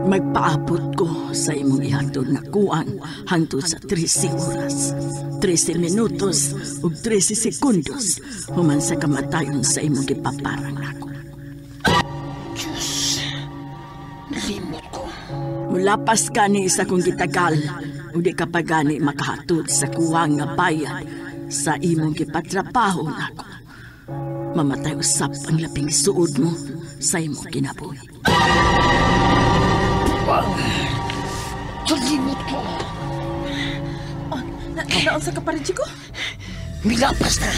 Magpaabot ko sa imong ihatod na kuan hangtod sa 13 oras, 13 minutos ug 13 segundos human sa kamatayon sa imong gipaparang nako. Diyos, nalimot ko. Mulapas ka ni isa kong gitagal ug di ka pa gani makahatod sa kuwang nga bayad sa imong gipatrabaho nako. Mamatay usap ang labing suod mo sa imong kinabuhi. Nalimot ko. Oh, naunsa ka pa rin, Chico? Milapas na.